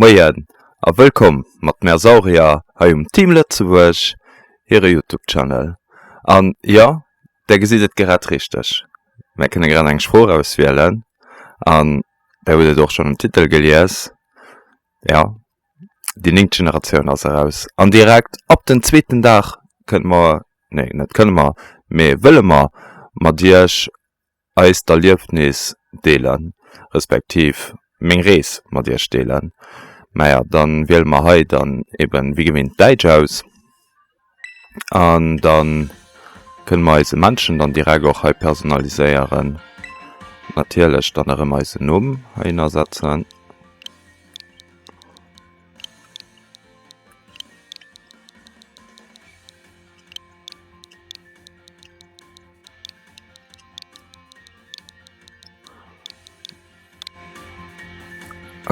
Moien a wëllkomm mat mär Saurier hei um Team Lëtzebuerg hire Youtube Channel. An jo, där gesitt et grad richteg, mär kënne grad eng Sprooch auswielen an där hutt et och schonn um Titel gelies, jo déi néngt Generatioun ass eraus an direkt ab den zweeten Dag kënne mer, nee net kënne mer, mee wëlle mer mat iech eist Erliefnis deelen, respektiv meng Rees mat iech deelen. Maja, dann wiele mer hei dann eben wéi gewinnt Däitsch aus an dann kënne mer eise Männchen dann direkt och hei personaliséieren. Natierlech dann erëm eisen Numm heihinner setzen.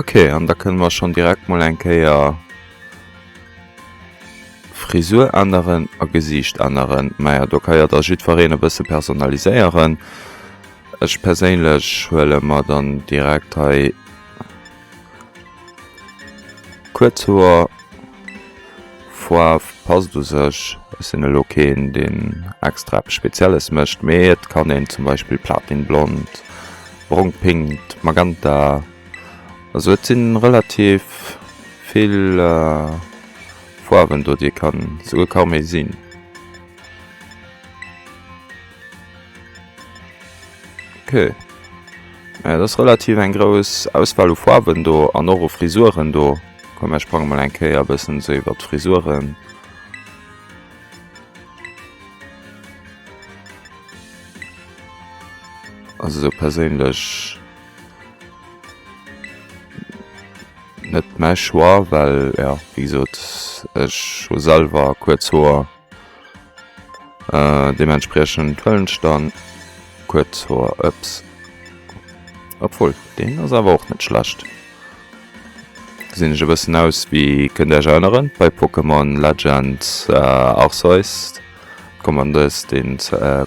Ok, an da kënne mer schonn direkt mol eng Kéier Frisur änneren a Gesiicht änneren. Maja, do ka jo da jiddwereen e bësse personaliséieren. Ech perséinlech huele mer dann direkt hei Kuerz Hoer. Faarf passt u sech. Ech sinn elo keen deen extra eppes Spezielles mécht, mee et kann een zum Beispill Platinblond, Brong Pink, Magenta, also et sinn relativ vill Faarwen do déi ee kann, souguer Karmesin. Ok, mä et ass relativ eng grouss Auswahl u Faarwen do an och u Frisuren do. Komm mär sprange mol eng Kéier e bëssen esou iwwer d'Frisuren. Also esou perséinlech net mäi Choix, well jo wéi gesot ech hu selwer kuerz Hoer. Deementspriechend huelen ech dann kuerz Hoer. Ups. Obwuel, deen ass awer och net schlecht. Gesinn ech e bëssen aus wéi, kënnt Iech erënneren, bei Pokémon Legends Arceus, d'Kommandeuse, den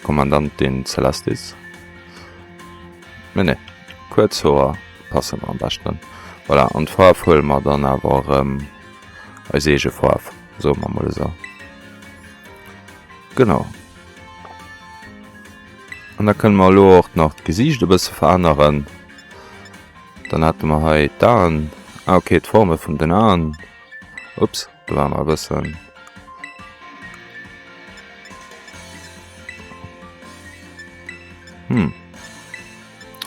Kommandant, den Celestis. Mee nee, kuerz Hoer passe mer am beschten. Voilà, an d'Faarf huele mer dann awer erëm eis eege Faarf, soe mer mol esou. Genau. An da kënne mer elo och nach d'Gesiicht e bësse veränneren. Dann hate mer hei d'Aen. Ah okay, d'Forme vun den Aen. Ups, do ware mer e bëssen. Hm.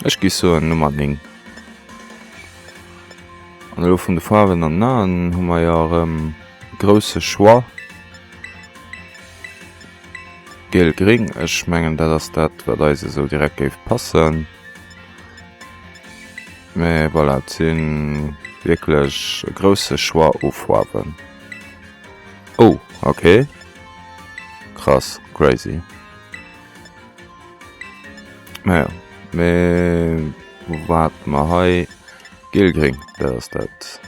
Ech gi soen Nummer 9. An elo vun de Faarwen an den Aen hu mer jo erëm e grousse Choix. Giel-gring, ech mengen dat ass dat wat eis esou direkt géif passen. Mee voilà, et si wierklech e grousse Choix u Faarwen. Oh, ok, krass, crazy. Naja, mee wat mer hei, giel-gring, dat ass dat.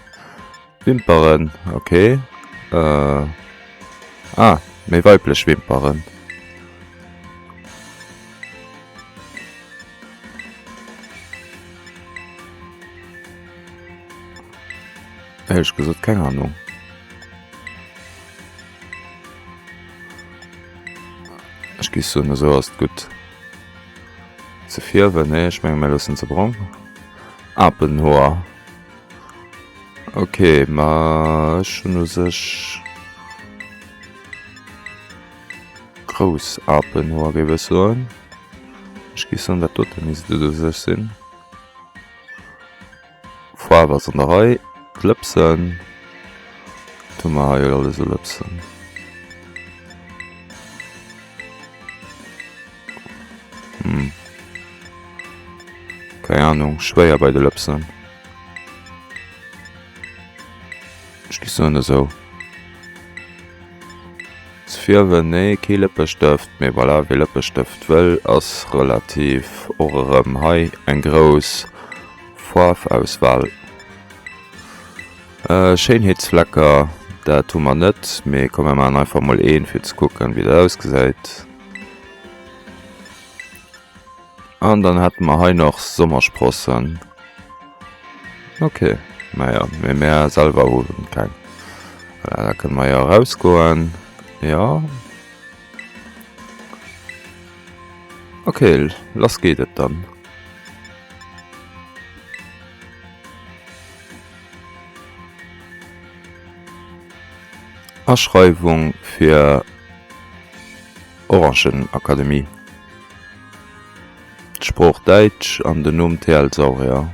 Wimperen, ok. Ah, méi weiblech Wimperen. Éierlech gesot, keng Ahnung. Ech géif soen, esou ass et gutt. Ze fierwen, nee, ech menge mir loossen se brong. Apenhoer. Ok, ma ech hunn u sech grouss Apenhoer, géif ech soen. Ech géif soen, dat dote misst et u sech sinn. Faarf ass an der Rei. D'Lëpsen, wat hu mer hei alles u Lëpsen? Hm. Keng Ahnung, schwéier bei de Lëpsen. Ech gi soen esou. Ze fierwen, nee, kee Lëppestëft, mee voilà, wie Lëppestëft wëll, ass relativ och erëm hei eng grouss Faarfauswahl. Schéinheetsflecker, dat hu mer net, mee komm mir maachen einfach mol een, fir ze kucken, wéi dat ausgesäit. An dann hätte mer hei nach Sommersprossen. Ok. Naja, mee mär selwer hu keng. Voilà, da kënne mer jo erausgoen. Jo. Ok, lass geet et dann. Aschreiwung fir Orangenakademie. D'Sprooch Däitsch an den Numm TL Saurier.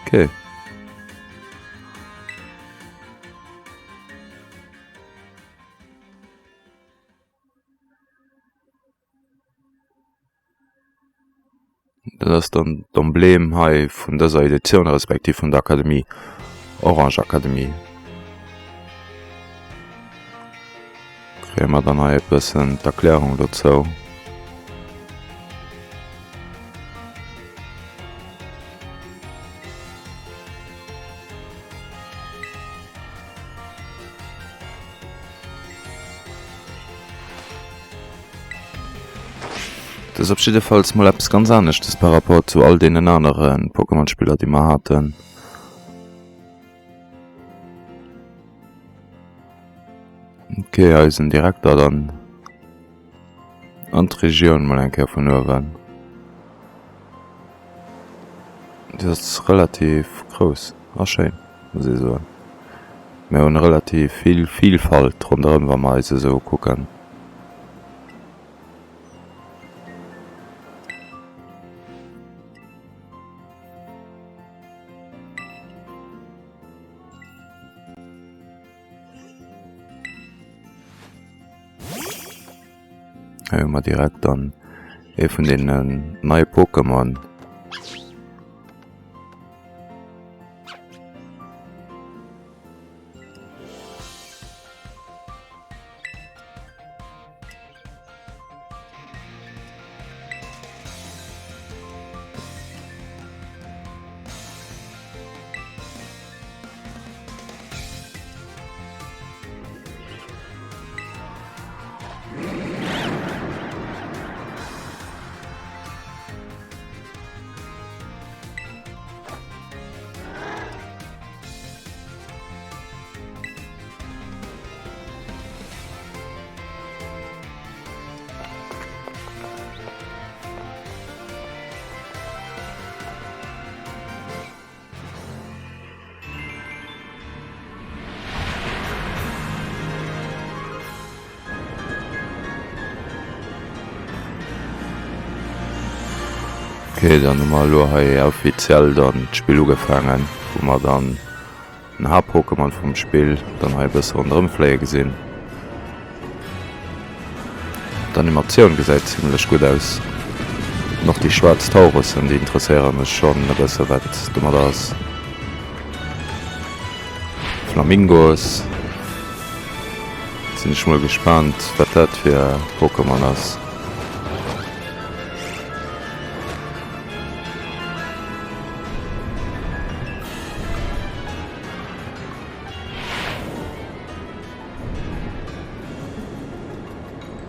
Ok. Dat ass dann d'Emblème hei vun dëser Editioun, respektiv vun der Akademie, Orange Akademie. Kréie mer dann hei e bëssen d'Erklärung dozou. Dat ass op jiddefalls mol eppes ganz aneschtes par rapport zu all deenen anere Pokémon-Spiller, déi mer haten. Ok, eisen Direkter dann an d'Regioun mol eng Kéier vun uewen. Déi ass relativ grouss a schéin, muss ee soen. Mir hunn relativ vill Vielfalt ronderëm, wa mer eis esou ukucken. Hei hu mer direkt dann ee vun deenen neie Pokémon. Ok, dann hu mer elo hei offiziell dann d'Spill ugefaangen, wou mer dann den Haaptpokémon vum Spill dann hei e bësse ronderëm fléie gesinn. D'Animatioun gesäit zimlech gutt aus. An och déi schwaarz Taurussen, déi interesséiere mech schonn e bësse wat domat ass. Flamingos. Sinn ech mol gespaant wat dat fir e Pokémon ass.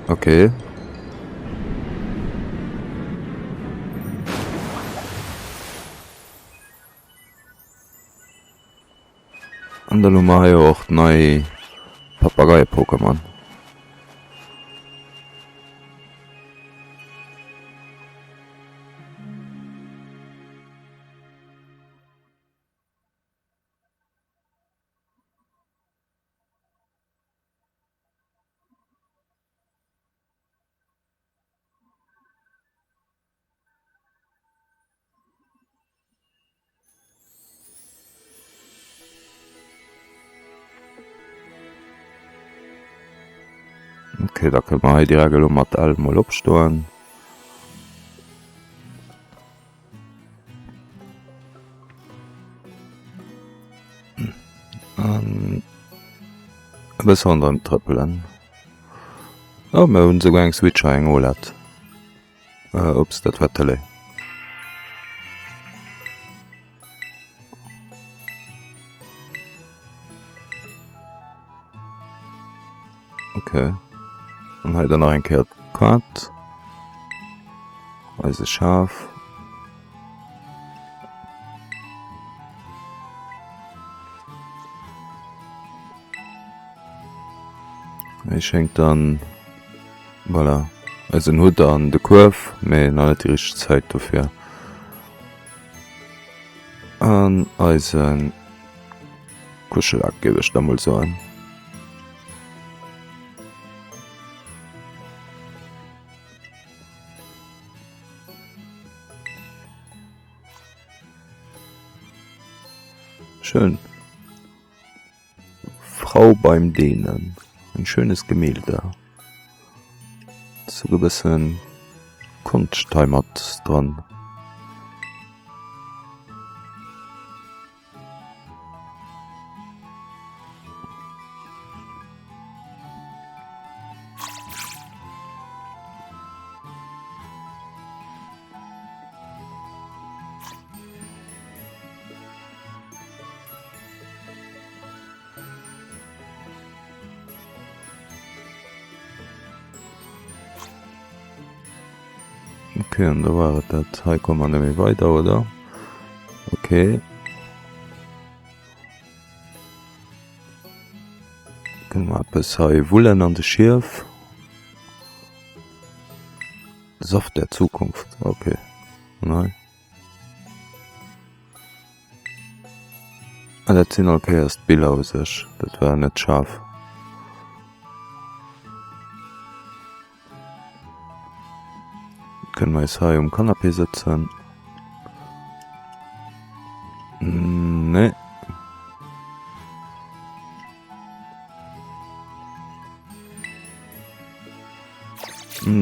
Okay. An dann hu mer hei och nei Papageie-Pokémon. Okay, da kënne mer hei direkt elo mat L mol opstoen. An e bësse ronderëm trëppelen. Oh, mir hunn esouguer eng Switch hei, eng OLED. Ups, dat war d'Tëlee. Okay. An hei dann nach eng Kéier d'Kaart. Eise Schaf. Hei schéngt dann, voilà, eisen Hutt an de Kuerf, mee nach net déi richteg Zäit dofir. An eise Kuschelak, géif ech da mol soen. Schön. Frau beim Dehnen. Ein schönes Gemälde. Souguer bëssen Konscht hei mat dran. Ok, an da war et dat. Hei komme mer net méi weider, oder? Ok. Kënne mer eppes hei wullen an de Schief? Saft der Zukunft, ok. An hei? Ah, dat sinn all Kéiers d'Biller u sech, dat war net schaarf. Kënne mer eis hei um Canapé sëtzen? Nee.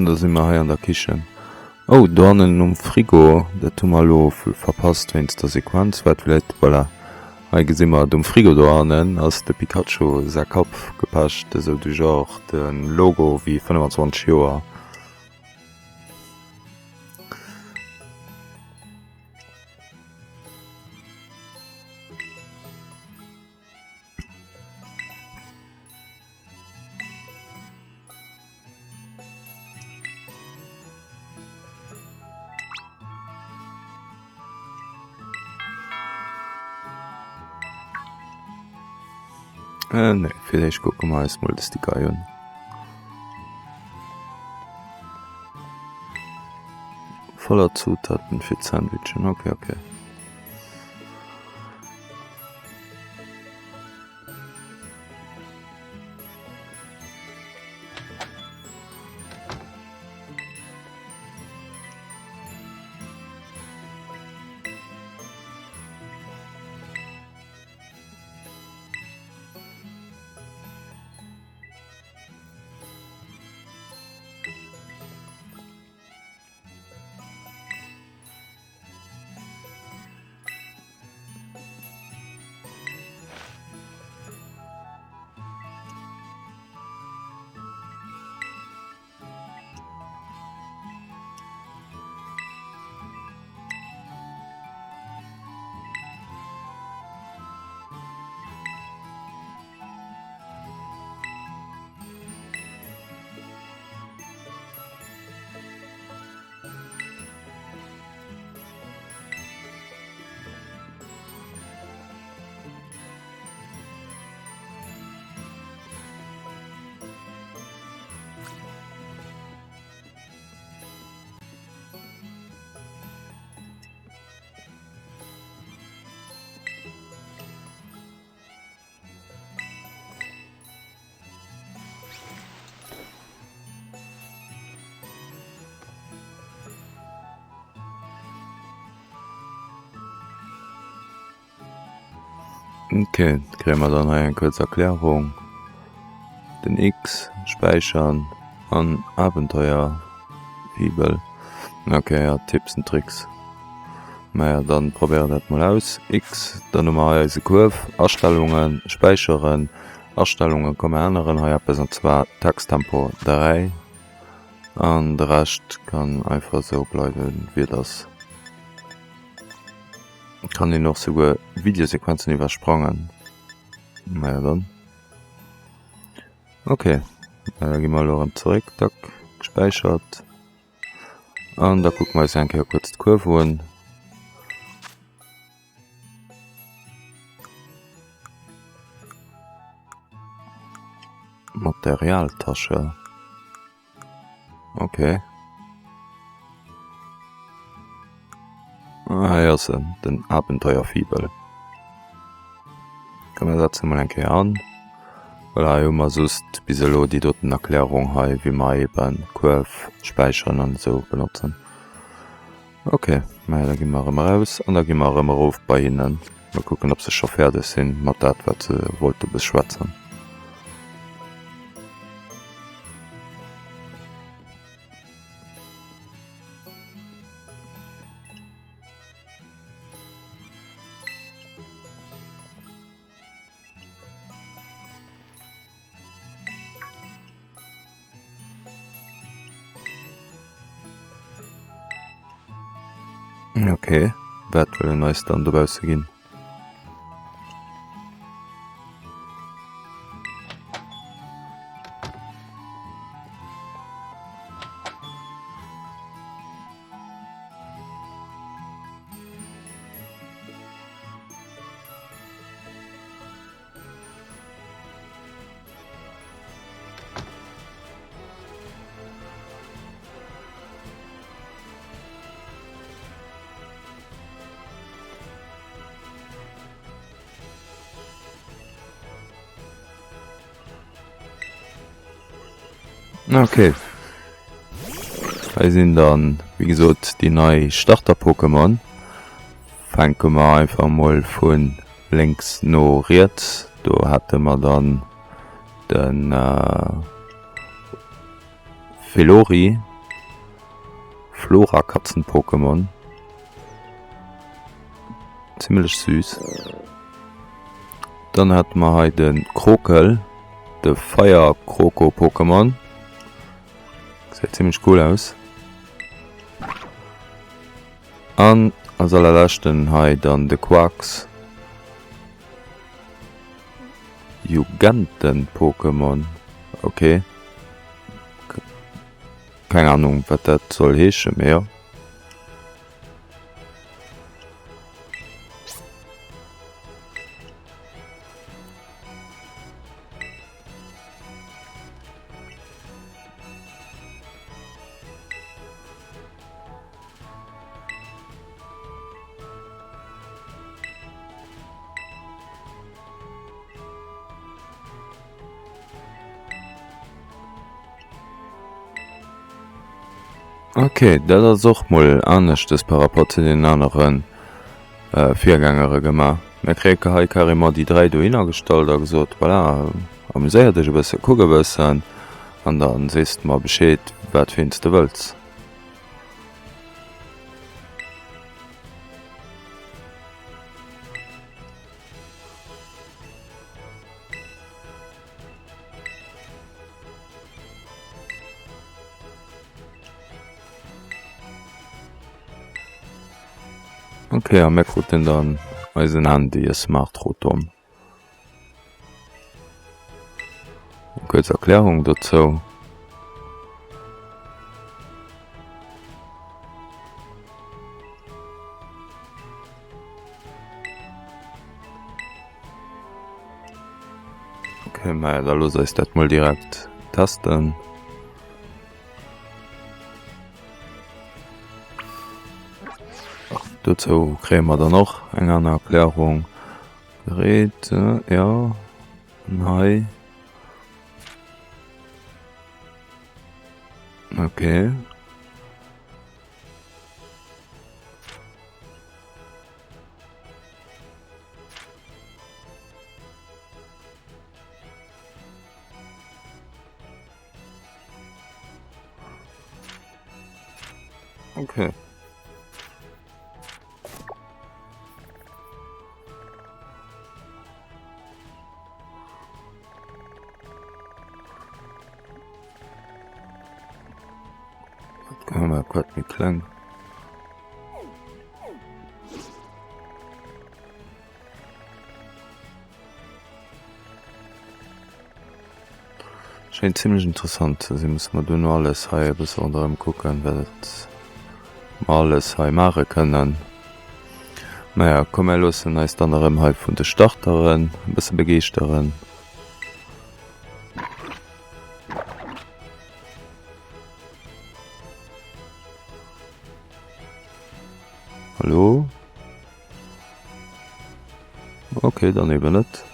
Da si mer hei an der Kichen. Oh, dohannen um Frigo, dat hu mer elo verpasst wéinst der Sequenz, wat vläit, voilà, hei gesi mer et, um Frigo dohannen ass de Pikachu säi Kapp gepecht, esou du genre de Logo wéi 25 Joer. Äh, nee, fir d'éischt kucke mer eis mol de Sticker hei un. Voller Zutaten fir d'Sandwichen, okay, okay. Ok, kréie mer dann hei eng kuerz Erklärung. Den X späichern an Abenteuer Fibel. Ok, ja, Tipps and Tricks. Maja, dann probéiere dat mol aus. X, dann hu mer hei eise Kuerf, Astellungen, späicheren, Astellungen, komm mer änneren hei eppes an zwar Texttempo 3 an de Rescht kann einfach esou bleiwen wéi et ass. Et kann een och souguer Videosequenzen iwwersprangen. Maja dann. Ok, da gi mer elo erëm zeréck, tack, gespäichert. An da kucke mer eis eng Kéier kuerz d'Kurv un. Materialtasche. Ok. Ah, hei ass en, den Abenteuerfibel. Komm mir setzen mol eng Kéier an. Voilà, hei hu mer just bis elo déi doten Erklärung hei, wéi mer eben Kuerf späicheren an esou benotzen. Ok, maja da gi mer erëm eraus an da gi mer erëm erof bei hinnen. Mol kucken, ob se scho fäerdeg sinn mat dat, wat se wollte beschwätzen. Ok, wat wëll en eis dann dobausse ginn? Okay. Hei sinn dann, wéi gesot, déi nei Starter-Pokémon. Fänke mer einfach mol vun Lénks no riets, do hate mer dann de Felori, Flora-Katzen-Pokémon, zimmlech süß. Dann hate mer hei de Krokel, de Feier-Kroko-Pokémon, gesäit zimmlech cool aus. An als allerleschten hei dann de Quax. Jugenten-Pokémon, ok. Keng Ahnung wat dat soll heeschen, mee jo. Ok, dat ass och mol aneschtes par rapport zu den aneren Virgängere gemaach. Mir kréie hei carrément déi 3 dohinner gestallt a gesot, voilà, amuséier dech e bësse, kuck e bëssen an da sees de mer Bescheed, wat fir een s de wëlls. Ok, a mir kruten dann eisen Handy, e Smart Rotom. Eng kuerz Erklärung dozou. Ok, maja da looss eis dat mol direkt testen. Dozou kréie mer dann och eng aner Erklärung. Gerät, jo, an hei. Okay. Okay. Grad méi kleng. Schéint zimlech interessant ze sinn. Musse mer duerno alles hei e bësse ronderëm kucken, wat mer alles hei maache kënnen. Naja, komm mär loossen eis dann erëm hei vun de Starteren e bësse begeeschteren. Hallo? Okay, dann eben net.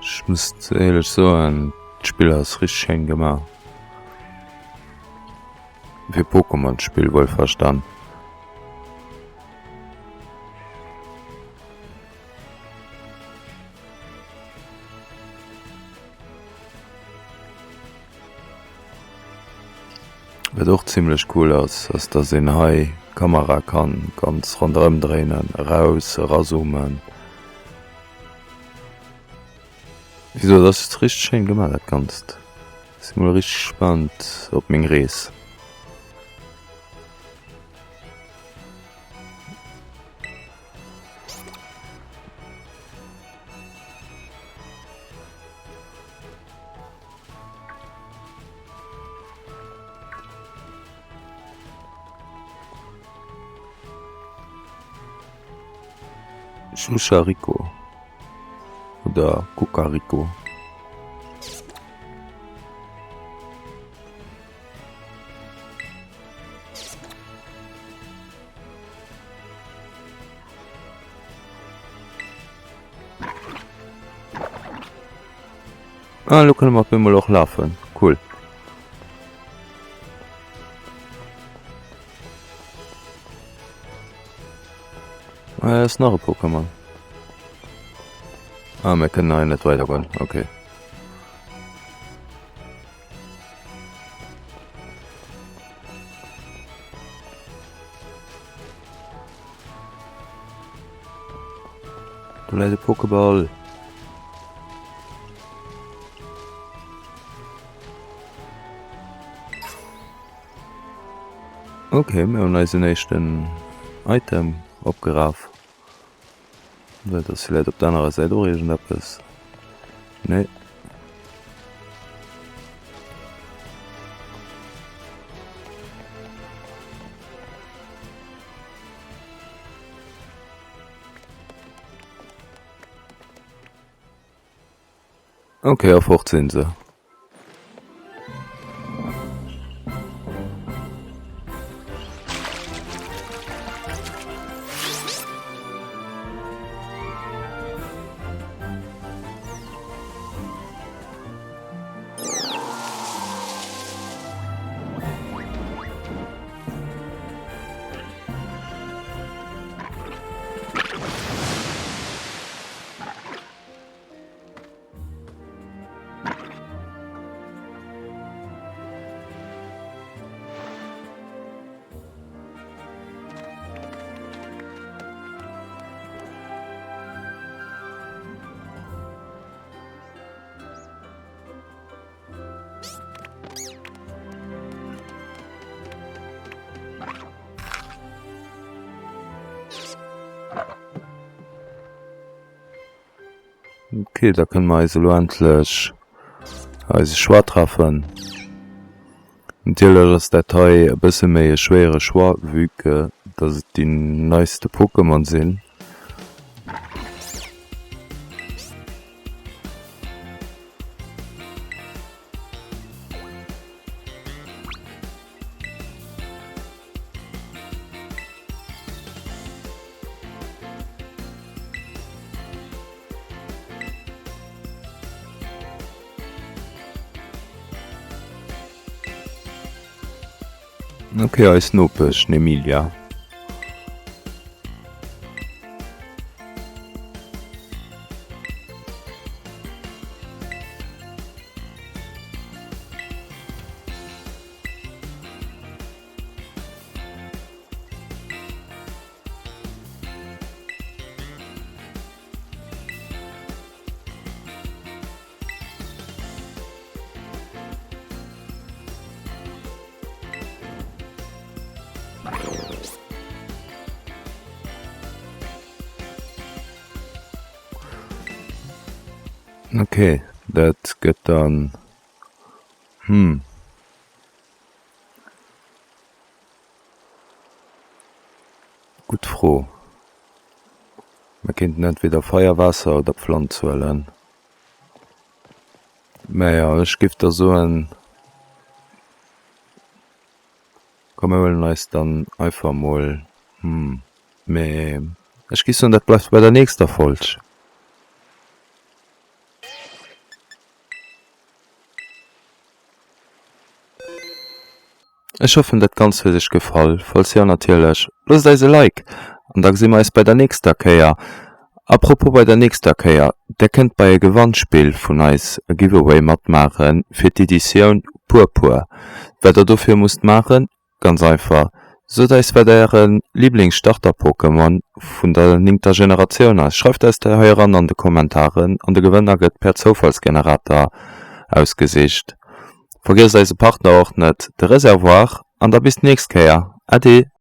Ech muss éierlech soen, d'Spill ass richteg schéin gemaach. Fir Pokémon-Spill wuel verstan. Wat och zimlech cool ass, ass dass een hei d'Kamera kann ganz ronderëm dréinen, eraus, erazoomen. Wéi gesot, ass richteg schéin gemaach dat Ganzt. Sinn mol richteg gespaant op meng Rees. Chouchariko oder Kukariko. Ah, lo kënne mer op eemol och lafen. Cool. Ah, hei ass nach e Pokémon. Ah, mir kënnen hei net weidergoen. Okay. Do läit e Pokéball. Okay, mir hunn eisen éischten Item opgeraf. Dat ass vläit op der anerer Säit och iergendeppes. Nee. Ok, a fort sinn se. Ok, da kënne mer eis elo endlech eise Choix treffen. Natierlech ass dat hei e bësse méi e schwéiere Choix, vue que dass et déi neiste Pokémon sinn. Ok, eis Nopesch, d'Emilia. Ok, dat gëtt dann, hm. Gutt Fro. Mir kéinten entweder Feier, Waasser oder Pflanz huelen. Mä jo, ech géif da soen, komm mir huelen eis dann einfach mol, hm. Mee ech géif soen, dat bleift bei der nächster Folg. Ech hoffen dat Ganzt huet iech gefall, falls jo natierlech loosst eis e Like an da gesi mer eis bei der nächster Kéier. A propos bei der nächster Kéier, där kënnt bei e Gewannspill vun eis, e Giveaway matmaache fir d'Editioun Purpur. Wat der dofir musst maachen, Ganz einfach, sot eis wat äre Liblings-Starter-Pokémon vun der néngter Generatioun ass. Schreift eis dat hei eran an de Kommentaren an de Gewënner gëtt per Zoufallsgenerator ausgesicht. Vergiesst eise Partner och net, de Reservoir, an da bis d'nächst Kéier. Ade!